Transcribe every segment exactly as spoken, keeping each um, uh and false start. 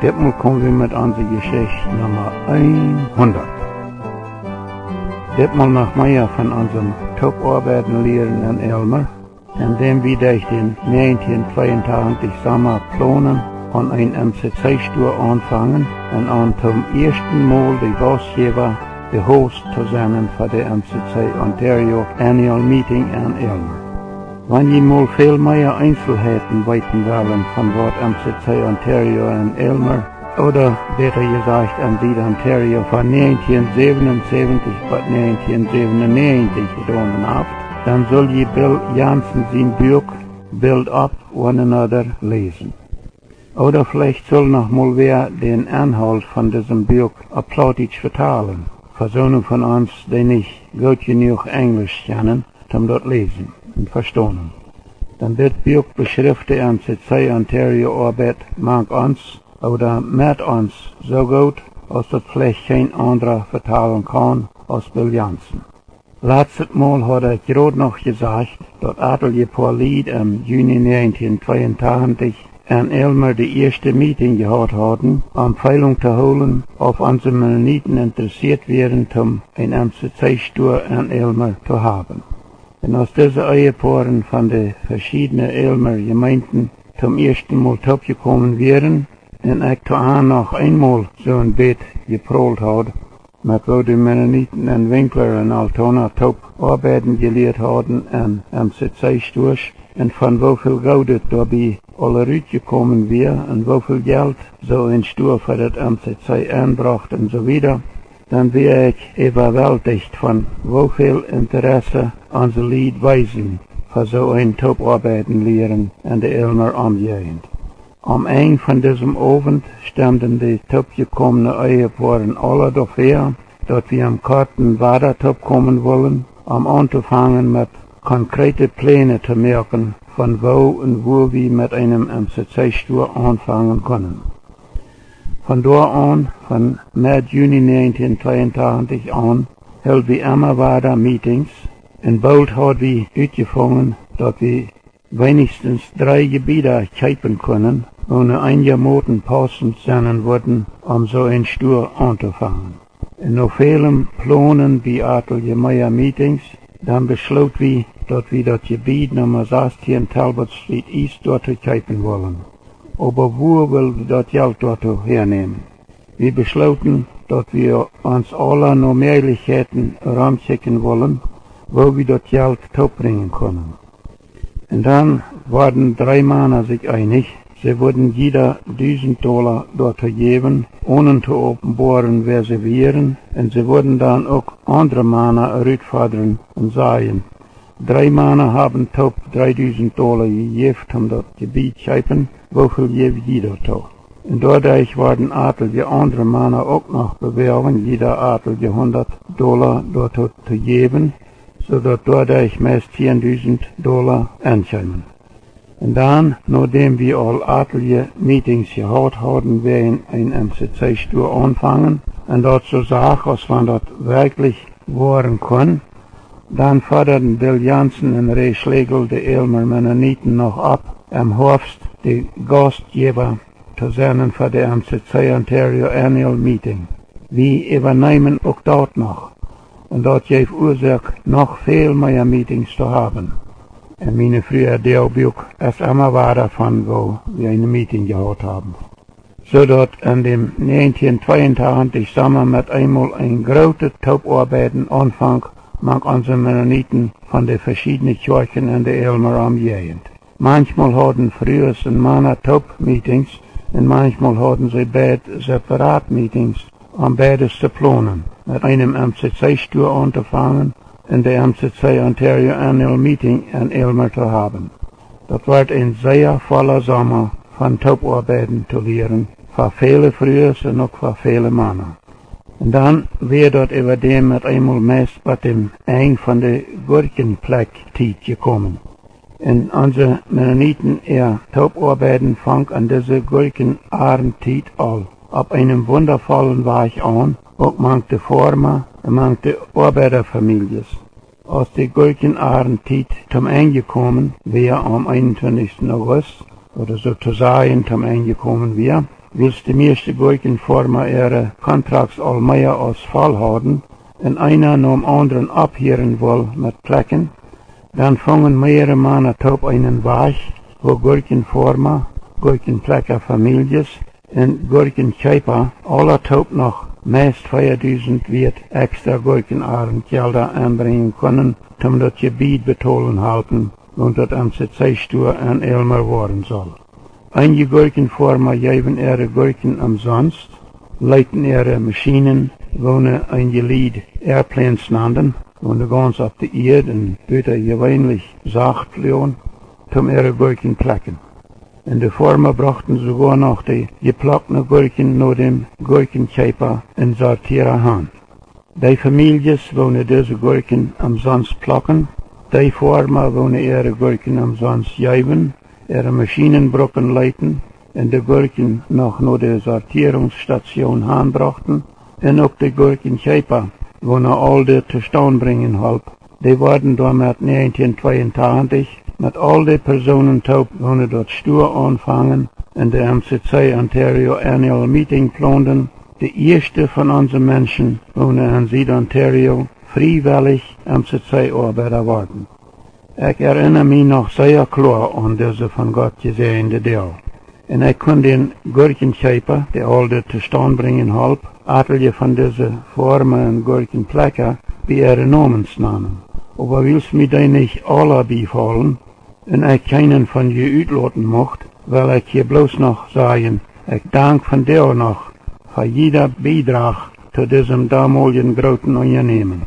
Ditmol komen wie met onse Jeschicht Numma eenhundat. Ditmol noch mea von onsem Toopoabeiden lieren en Aylmer. En däm wie derch dän näajentieen tweeuntachentich Somma plonen, aun een M C C Stua aunfangen un aun toom ieeschten Mol de Gaustjäwa, de Host to sennen fa de M C C Ontario Annual Meeting en Aylmer. Wan jie mol väl mea Eenselheiten weeten wellen von waut M C C Ontario en Aylmer, ooda bäta jesajcht en Sied-Ontario von näajentieen säwenunsäwentich bat näajentieen säwenunnäajentich jedonen haft, dan sull jie Bill Janzen sien Buak Build Up One Another läsen. Ooda veleicht sull noch mol wäa dän Enhault von disem Buak opp Plautdietsch vetalen, fa soone von ons, dee nich goot jenuach Enjlisch kjanen, toom daut läsen un vestonen. Dan dit Buak beschrift de M C C Ontario Oabeit mank ons, ooda met ons, soo goot aus daut veleicht kjeen aundra vetalen kaun aus Bill Janzen. Latstet Mol haud ekj jrod noch jesajcht, daut atelje poa Lied em Juni näajentieen tweeuntachentich en Aylmer de ieeschte Meeting jehaut hauden, om Feelunk to hoolen, auf onse Mennoniten interessieet wieren, toom een M C C Stua en Aylmer to haben. Un aus dise Ehepoaren von de veschiedne Aylmer Jemeenten toom ieeschten Mol toopjekomen wieren, un ekj to an noch eenmol soo een bät jeprolt haud, met woo de Mennoniten en Winkler un Altona toop oabeiden jelieet hauden en M C C Stuasch, un von woo väl Goodet doabie aul rutjekomen wia, un woo väl Jelt soo een Stua fa daut M C C enbrocht un soo wieda, dan wia ekj äwawelticht von woo väl Interesse onse Lied weesen fa soo een Toopoabeiden lieren en de Aylmer Omjäajent. Aum Enj von disem Owent stemden de toopjekomne Ehepoaren aula doafäa, daut wie em Korten wada toopkomen wullen, om auntofangen met konkrete Pläne to moaken, von woo un wua wie met eenem M C C Stua aunfangen kunnen. Von doa aun, von Med Juni näajentieen tweeuntachentich aun, hilt wie emma wada Meetings, un boolt haud wie utjefungen, daut wie weinichstens dree Jebieda kjeepen kunnen, woone eenjamoten paussent sennen wudden, om soo een Stua auntofangen. Un no välem Plonen bie atelje mea Meetings, dan beschloot wie, daut wie daut Jebied Numma sastieen Talbot Street East doatoo kjeepen wullen. Oba wua wull wie daut Jelt doatoo häanämen? Wie beschlooten, daut wie ons aula no Mäajlichkjeiten romkjikjen wullen, woo wie daut Jelt toopbrinjen kunnen. Un dan worden dree Mana sikj eenich, see wudden jieda dusent Dola doatoo jäwen, onen to openboaren, wäa see wieren, un see wudden dan uk aundre Mana rutfodren un sajen: Dree Mana haben toop dreedusent Dola jejäft, om daut Jebied kjeepen, woo väl jäw jie doatoo? Un doaderch worden atelje aundre Mana uk noch bewäagen, jieda atelje hundat Dola doatoo to jäwen, soo daut doaderch meist tieen dusent Dola enkjeemen. Un dan, nodäm wie aul atelje Meetings jehaut hauden wäajen een M C C Stua aunfangen, un daut soo sach, aus wan daut werkjlich woaren kunn, dan fodaden Bill Janzen un Ray Schlegel de Aylmer Mennoniten noch opp, em Hoafst de Gaustjäwa to sennen fa de M C C Ontario Annual Meeting. Wie äwaneemen uk daut noch. Un daut jeef Uasoak, noch väl mea Meetings to haben. En miene Fru äa Doagbuak es emma wada von woo wie eene Meeting jehaut haben. Soo daut en däm näajentieen tweeuntachentich Somma met eemol een grootet Toopoabeiden aunfonk mank onse Mennoniten von de veschiedne Kjoakjen en de Aylmer Omjäajent. Manchmol hauden Frues un Mana toop Meetings, un manchmol hauden see beid separat Meetings, om beides to plonen, met eenem M C C Stua auntofangen un de M C C Ontario Annual Meeting en Aylmer to haben. Daut wort een sea volla Somma von Toopoabeiden to lieren, fa väle Frues un uk fa väle Mana. Un dan wia daut äwadäm met eemol meist bie däm Enj von de Gurkjenplekjtiet jekomen. Un onse Mennoniten äa Toopoabeiden fonk en dise Gurkjenarnttiet aul opp eenem wundavollen Wajch aun, uk mank de Foarma un mank de Oabeidafamieljes. Aus de Gurkjenarnttiet toom Enj jekomen wia aum eenuntwintichsten August, ooda soo to sajen toom Enj jekomen wia, Wiels de mieeschte Gurkjenfoarma äare Contracts aul mea aus voll hauden un eena nom aundren opphieren wull met plekjen, dan fungen mearere Mana toop eenen Wajch, woo Gurkjenfoarma, Gurkjenplekja Famieljes un Gurkjenkjeepa aula toop noch meist veadusent wieet ekstra Gurkjenarntjelda enbrinjen kunnen, om daut Jebied betolen halpen, waut daut M C C Stua en Aylmer woaren sull. Eenje Gurkjenfoarma jeewen äare Gurkjen omsonst, leeten äare Maschienen, waut eenje Lied airplanes nanden, waut gaunz opp de Ieed un butajeweenlich sacht fluagen, om äare Gurkjen plekjen. Un de Foarma brochten soogoa noch de jeplokjte Gurkjen no däm Gurkjenkjeepa un Sortiera han. Dee Famieljes, waut dise Gurkjen omsonst plokjen, dee Foarma, waut äare Gurkjen omsonst jeewen, äare Maschienen brucken leeten un de Gurkjen noch no de Sortierungsstation han brochten, un uk de Gurkjenkjeepa, waut aul dit tostaunt brinjen holp, dee worden doamet näajentieen tweeuntachentich met aul de Persoonen toop, waut daut Stua aunfangen un de M C C Ontario Annual Meeting planden, de ieeschte von onse Menschen, waut en Sied-Ontario friewellich M C C Oabeida worden. Ekj erinna mie noch sea kloa aun dise von Gott jesäajende Doag. Un ekj kunn dän Gurkjenkjeepa, dee aul dit tostaunt brinjen holp, atelje von dise Foarma un Gurkjenplekja bie äare Nomes nanen. Oba wiels mie dee nich aula biefaulen un ekj kjeenen von june utloten mucht, well ekj hia bloos noch sajen, ekj dank vondoag noch fa jieda Biedrach to disem doamoljen grooten Unjanämen.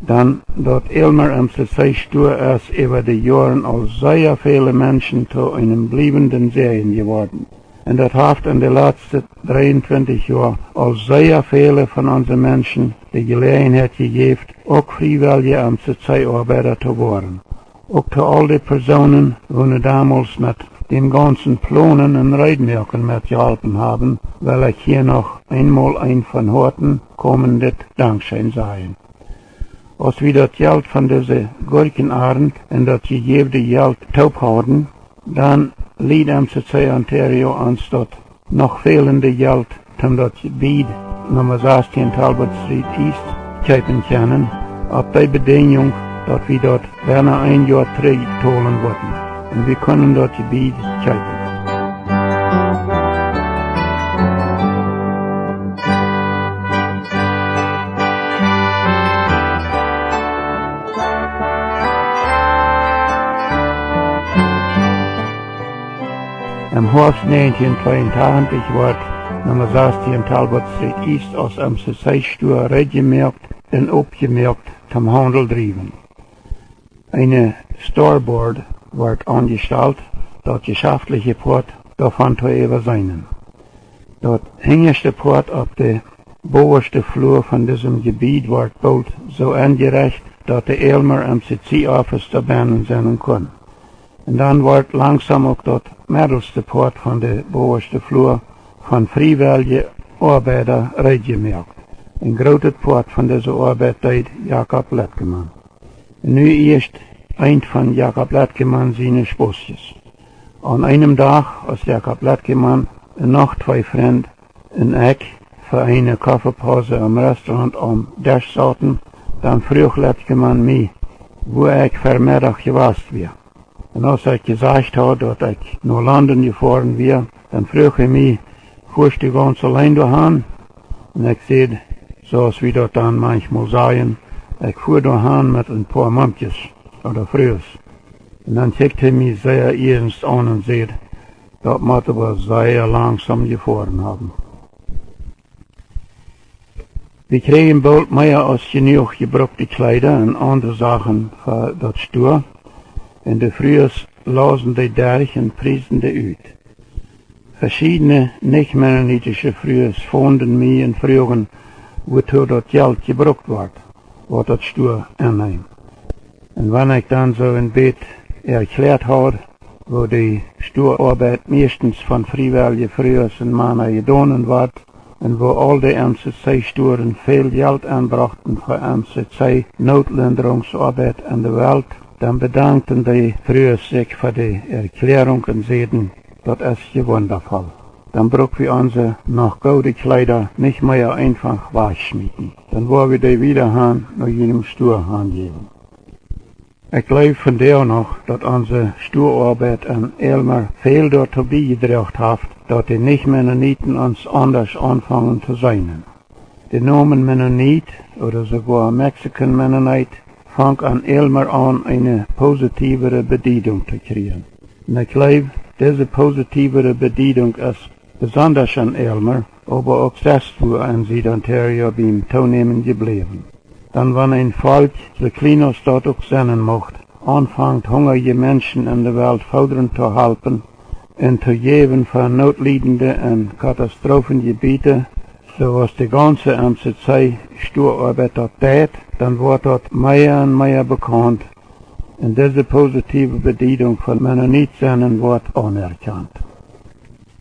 Dan daut Aylmer M C C Stua es äwa de Joaren aul sea väle Menschen to eenem bliewenden Säajen jeworden. Un daut haft en de latste dreeuntwintich Joa aul sea väle von onse Menschen de Jeläajenheit jejäft, uk friewelje M C C Oabeida to woaren. Uk to aul de Persoonen, waut domols met däm gaunzen Plonen un Reedmoaken metjeholpen haben, well ekj hia noch eemol een von Hoaten koomendet Dankscheen sajen. Aus wie daut Jelt von dise Gurkjenarnt un daut jejäwde Jelt toop hauden, dan lieed M C C Ontario ons daut noch fälende Jelt, om daut Jebied Numma sastieen Talbot Street East kjeepen kjennen, opp dee Bedinjunk, daut wie daut bennen een Joa trigj tolen wudden. Un wie kunnen daut Jebied kjeepen. Em Hoafst näajentieen tweeuntachentich wort Numma sastieen Talbot Street East aus M C C Stua reed jemoakt un oppjemoakt toom Haundel driewen. Eene Store Board wort aunjestalt, daut jeschaftliche Poat doavon to äwaseenen. Daut hinjaschte Poat opp de bowaschte Flua von disem Jebied wort boolt soo enjerecht, daut de Aylmer M C C Office doa bennen sennen kunn. Un dan wort langsom uk daut meddelste Poat von de bowaschte Flua von friewelje Oabeida reed jemoakt. Een grootet Poat von dise Oabeit deed Jakob Letkeman. Nu ieescht eent von Jakob Letkeman siene Spauskjes. Aun eenem Dach, aus Jakob Letkeman un noch twee Frind un ekj fa eene Koffepaus em Restaurant aum Desch sauten, dan fruach Letkeman mie, wua ekj Vemeddach jewast wia. Un aus ekj jesajcht haud, daut ekj no London jefoaren wia, dan fruach hee mie: "Fuascht du gaunz auleen doahan?" Un ekj säd, soo aus wie daut dan manchmol sajen: "Ekj fua doahan met een poa Mumkjes ooda Frues." Un dan kjikjt hee mie sea iernst aun un säd: "Daut mott oba sea langsom jefoaren haben." Wie kjrieejen boolt mea aus jenuach jebrukte Kjleeda un aundre Sachen fa daut Stua, un de Frues lausen dee derch un priesen dee ut. Veschiedne nich-mennonitische Frues fungen mie un fruagen, wuatoo daut Jelt jebrukt wort, waut daut Stua enneem. Un wan ekj dan soo een bät erkjläat haud, woo de Stuaoabeit mieeschtens von friewelje Frues un Mana jedonen wort, un woo aul de M C C Stuaren väl Jelt enbrochten fa M C C Nootlindrungsoabeit en de Welt, dan bedankten de Frues sikj fa de Erkjläarunk un säden: "Daut es je wundavoll." dan bruck wie onse noch goode Kjleeda nich mea eenfach wajchschmieten. Dan woa wie dee wieda han no jienem Stua hanjäwen. Ekj jleew vondoag noch, daut onse Stuaoabeit en Aylmer väl doatoo biejedroagen haft, daut de Nich-Mennoniten ons aundasch aunfungen to seenen. De Nomen Mennonit ooda soogoa Mexican Mennonite funk en Aylmer aun, eene positiewere Bediedunk to kjrieen. Un ekj jleew, dise positiewere Bediedunk es besondasch en Aylmer, oba uk sestwua en Sied-Ontario biem Toonämen jebläwen. Dan wan een Volkj, soo kjlien aus daut uk sennen mucht, aunfangt, hungrije Menschen en de Welt foodren to halpen un to jäwen fa Nootliedende en Katastroofenjebiete, soo aus de gaunze M C C Stuaoabeit daut deit, dan woat daut mea un mea bekaunt, un dise positiewe Bediedunk von Mennonit sennen woat aunerkjant.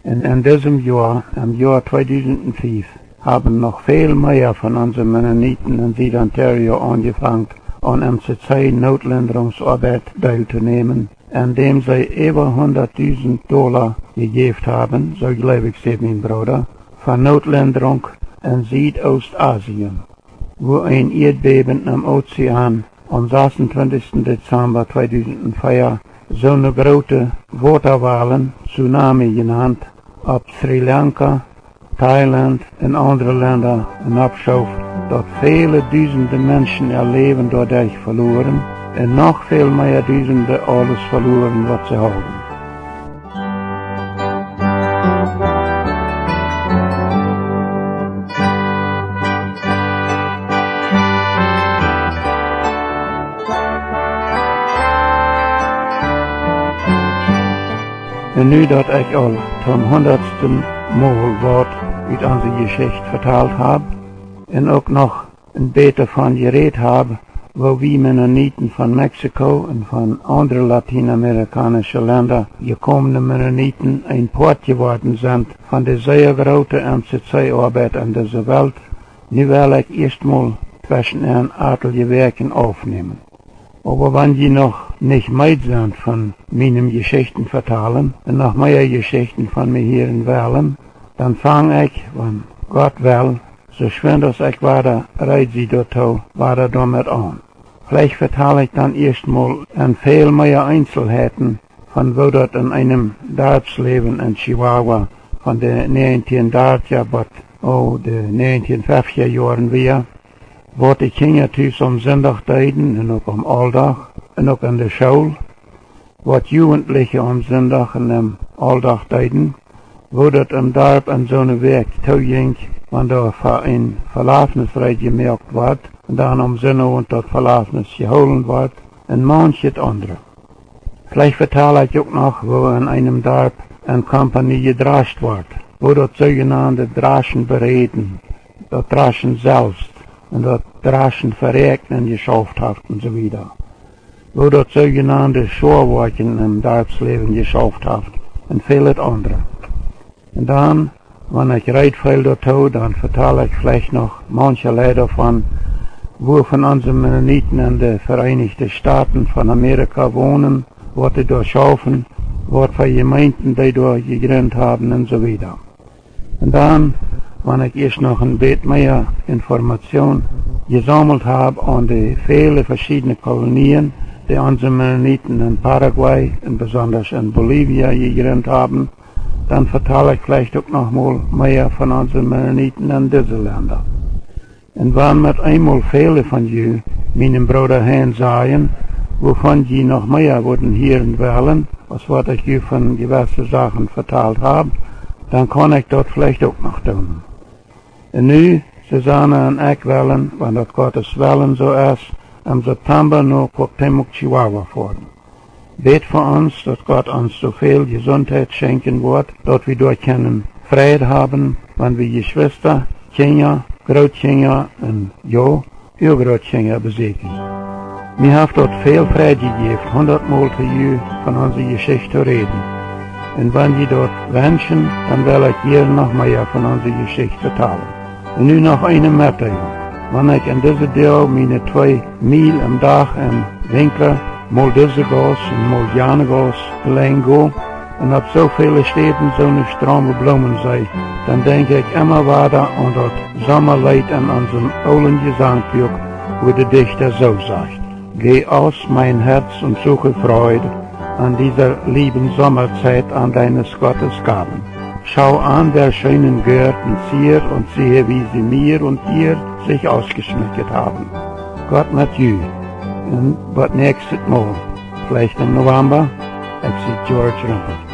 Un en disem Joa, em Joa tweedusent fief, haben noch väl mea von onse Mennoniten en Sied-Ontario aunjefangen, aun M C C Nootlindrungsoabeit deeltonämen, endäm see äwa hundatdusent Dolla jejäft haben, soo jleew ekj, säd mien Brooda, fa Nootlindrunk en Siedoost-Asien, wua een Ieedbäben em Ozean aum sasuntwintichsten Dezamba tweedusent vea soone groote Wotawalen, Tsunami jenant, opp Sri Lanka, Thailand un aundre Lenda noppschoof, daut väle dusende Menschen äa Läwen doaderch veloaren un noch väl mea dusende aules veloaren, waut see hauden. Un nu daut ekj aul toom hundatsten Mol waut ut onse Jeschicht vetalt hab un uk noch een bät von jerät hab, woo wie Mennoniten von Mexiko un von aundre latienamerikaunsche Lenda jekomne Mennoniten een Poat jeworden sent von de sea groote M C C Oabeit en dise Welt, nu well ekj ieescht mol tweschen en atelje Wäakjen aufnämen. Oba wan jie noch nich meed sent von mienem Jeschichten vetalen un noch mea Jeschichten von mie hieren wellen, dan fang ekj, wan Gott well, soo schwind aus ekj wada reed sie doatoo, wada doamet aun. Veleicht vetal ekj dan ieescht mol en väl mea Eenselheiten von woo daut en eenem Darpsläwen en Chihuahua von de näajentieen dartja bat, oh, de näajentieen feftja Joaren wia, waut de Kjinja tus aum Sindach deeden un uk aum Auldach un uk en de School, waut Jugentliche aum Sindach un em Auldach deeden, woo daut em Darp en soone Wäakj toojinkj, wan doa fa een Velafnis reed jemoakt wort un dan aum Sinowent daut Velafnis jehoolen wort, un maunchet aundre. Veleicht vetal ekj uk noch, woo en eenem Darp en Kompanie jedrascht wort, woo daut soojenande Draschen beräden, daut Draschen selfst un daut Draschen veräakjnen jeschauft haft un soo wieda. Woo daut soojenande Schoawoakjen em Darpsläwen jeschauft haft un väl aundre. Un dan, wan ekj reed feel doatoo, dan vetal ekj veleicht noch maunchalei doavon, wua von onse Mennoniten en de Vereenichte Stoten von Amerika wonen, waut dee doa schaufen, waut fa Jemeenten dee doa jejrint haben un soo wieda. Un dan, wan ekj ieescht noch een bät mea Information jesaumelt hab aun de väle veschiedne Kolonien, dee onse Mennoniten en Paraguay un besondasch en Bolivia jejrint haben, dan vetal ekj veleicht uk noch mol mea von onse Mennoniten en dise Lenda. Un wan met eenmol väle von ju mienem Brooda Hein sajen, wuavon jie noch mea wudden hieren wellen, aus waut ekj ju von jewesse Sachen vetalt hab, dan kaun ekj daut veleicht uk noch doonen. Un nu, Susanne un ekj wellen, wan daut Gottes Wellen soo es, em September no Cuauhtémoc, Chihuahua foaren. Bät fa ons, daut Gott ons soo väl Jesuntheit schenkjen woat, daut wie doa kjennen Freid haben, wan wie Jeschwista, Kjinja, Grootkjinja un, jo, Uagrootkjinja besäkjen. Mie haft daut väl Freid jejäft, hundatmol to ju von onse Jeschicht to räden. Un wan jie daut wenschen, dan well ekj jieren noch mea von onse Jeschicht vetalen. Un nu noch eene Metdeelunk. Wan ekj en dise Doag miene twee Miel em Dach em Winkjla, mol dise Gauss un mol jane Gauss, lenj go, un opp soo väle Städen soone straume Bloomen see, dan denkj ekj emma wada aun daut Somaleet en onsem oolen Jesankbuak, wua de Dichta soo sajcht: Geh aus, mein Herz, und suche Freud an dieser lieben Sommerzeit an deines Gottes Gaben. Schau an der schönen Gärten Zier und siehe, wie sie mir und dir sich ausgeschmücket haben. Gott met junt. Un bat näakjstet Mol, veleicht em November, ekj sie George Rempel.